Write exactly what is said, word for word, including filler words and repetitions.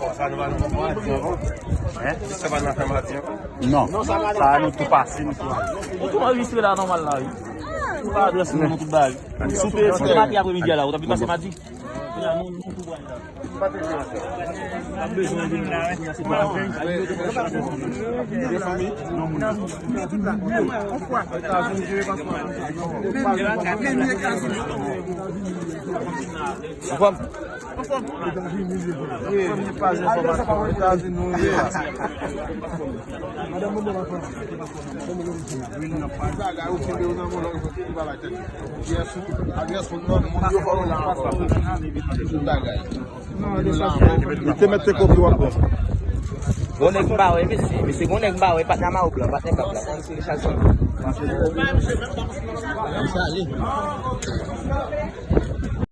ankò. Sa nou pa nan fòmati ankò. Hein? Sa pa nan fòmati ankò. Non. Sa nou tou pase, nou tou ale. Nou tou anrejistre la nòmal la, wi. Nou pa adrès nou, nou tout bagay. Si w te, si w te pati apremidi a la, ou t ap vin pase madi? Kounya nou, nou tou pral la. N ap bezwen vin la, wi. Anfòm? Anfòm? Wi, nou pa jwenn fòmasyon. Etazini, nou ye la. Bagay, ou kenbe yo nan men w, lòt kote, ou pa la tèt. Yes, adrès moun nan, moun yo fò yo la ankò. Tout bagay. Li te mèt te kopi w ap pran. Gon nèg m pa wè, mesye. Mesye, gon nèg m pa wè, patnè a mawo blan, patnè bab la. Sa, mesye Richardson. Misye ale.